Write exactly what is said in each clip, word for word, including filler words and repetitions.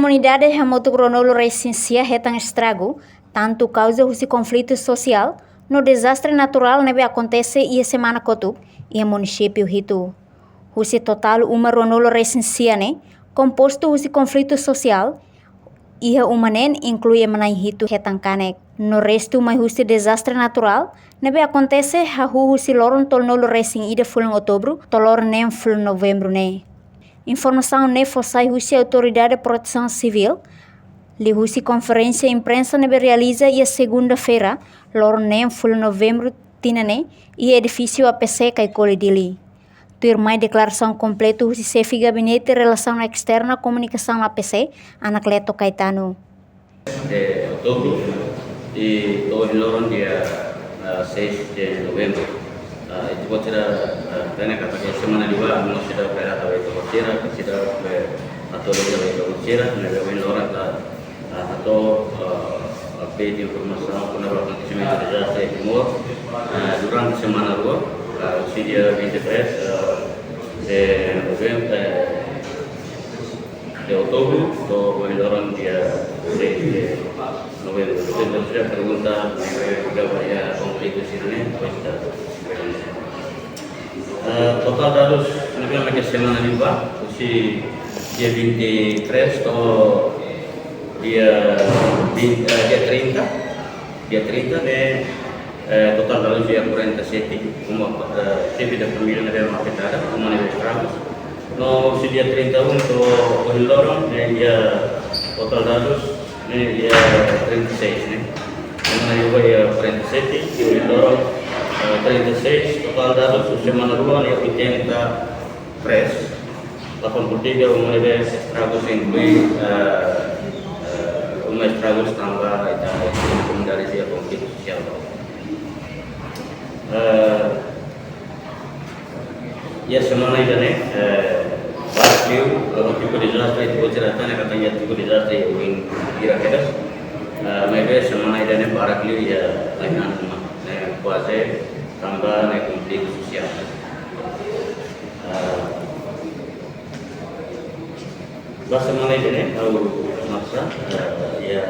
Komunidade hamutuk ruanulu resin sia hetan estragu, tantu kauza husi konflitu sosiál no dezastre naturál ne'ebé akontese iha semana kotuk iha munisípiu hitu. Husi totál uma ruanulu resin sia ne'e, kompostu husi konflitu sosiál, iha uma neen inklui ema na'in hitu hetan kanek. No restu mai husi dezastre naturál ne'ebé akontese hahú husi loron tolunulu resin ida fulan Outubru to'o loron neen fulan Novembru ne'e. Informasaun ne'e fó sai husi Autoridade Protesaun Sivíl, liuhusi konferénsia imprensa ne'ebé realiza iha segunda-feira, loron neen fulan Novembru tinan ne'e, iha edifísiu A P C Caicoli, Dili. Tuirmai deklarasaun kompletu husi xefe Gabinete Relasaun Esterna Komunikasaun A P C, Anacleto Caetano. De Outubru, i to'o ohin loron dia, ah, seis de Novembru. Ah, ita-boot sira, ah, hatene katak iha semana liubá, ami seidauk prepara ba ita-boot sira, seidauk, eh, atualiza ba ita-boot sira, ne'ebé ohin loron ita, ah, hato'o, ah, update informasaun kona-ba akontesimentu dezastre iha Timor, ah, durante semana rua, ah, husi dia vinte e três, ah, de Novembru, eh, de Outubru, to'o ohin loron dia seis de Novembru. Entaun, sira pergunta, eh, liga ba iha konflitu sira-ne'e, depois ita, eh, totál dadus ne'ebé mak iha semana liubá, husi dia vinte e três to'o dia vinte, eh, dia trinta, dia trinta ne'e, eh, totál dadus iha quarenta e sete, uma, eh, xefe de família ne'ebé mak afetadu, uma ne'ebé estragu. No husi dia trinta e um to'o ohin loron ne'e iha totál dadus ne'e iha trinta e seis ne'e. Uma ne'ebé iha quarenta e sete, i ohin loron, eh, trinta e seis, totál dadus husi semana rua ne'e oitenta e três. Delapan puluh tiga uma ne'ebé estragu, inklui, eh, eh, uma estragu tanba ita komunidade sira konflitu sosiál. Eh, iha semana ida-ne'e, eh, barak liu, eh, tipu dezastre, ita-boot sira hatene katak iha tipu dezastre ohin hira kedas. Eh, maibé semana ida-ne'e barak liu iha lainan uma, ne'e kuaze tanba ne'e konflitu sosiál. Eh, ba semana ida-ne'e, ha'u masa, eh, iha,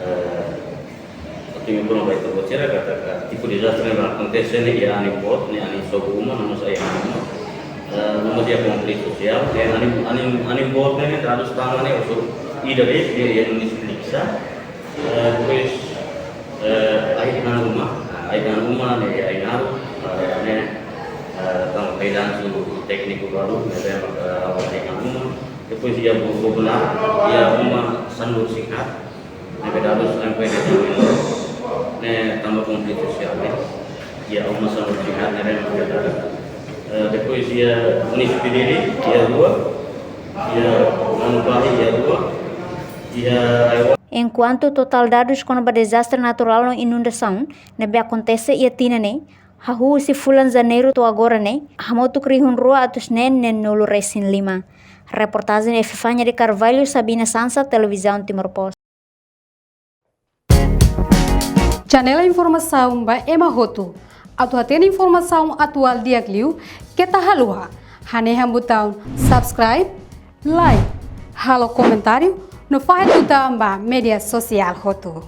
eh, atu informa ba ita-boot sira katak tipu dezastre ne'ebé akontese ne'e iha anin boot, ne'e anin sobu uma, no mós ai-han uma. Eh, no mós iha konflitu sosiál, ne'e anin, anin, anin boot ne'e, ne'e dadus tama ne'e, husi ida de'it, ne'e iha munisípiu Likisá. Eh, depois, eh, ai-han uma, ai-han uma ne'e iha Ainaro, eh, ne'e, eh, tanba kaidan su tékniku balu, ne'ebé, eh, halo ai-han uma. Depois iha Bo-, Bobonaro, iha uma sanulu-resin-haat, ne'ebé dadus sampai ke ne'e tanba konflitu sosiál, ne'e. Iha uma sanulu-resin-haat ne'ebé mak afetadu. Eh, depois iha munisípiu Dili, iha rua, iha Manupahi, iha rua, iha Enkuantu totál dadus kona-ba dezastre naturál no inundasaun ne'ebé akontese iha tinan ne'e, hahú husi fulan Janeiru to'o agora ne'e, hamutuk rihun rua atus neen neenulu-resin-lima. Reportajen Epifania de Carvalho, Sabina Sansa, Televizaun Timor Post. Janela informasaun ba ema hotu. Atu hatene informasaun atuál di'ak liu, keta haluha hanehan butaun subscribe, like, halo komentáriu, no fahe tutan ba média sosiál hotu.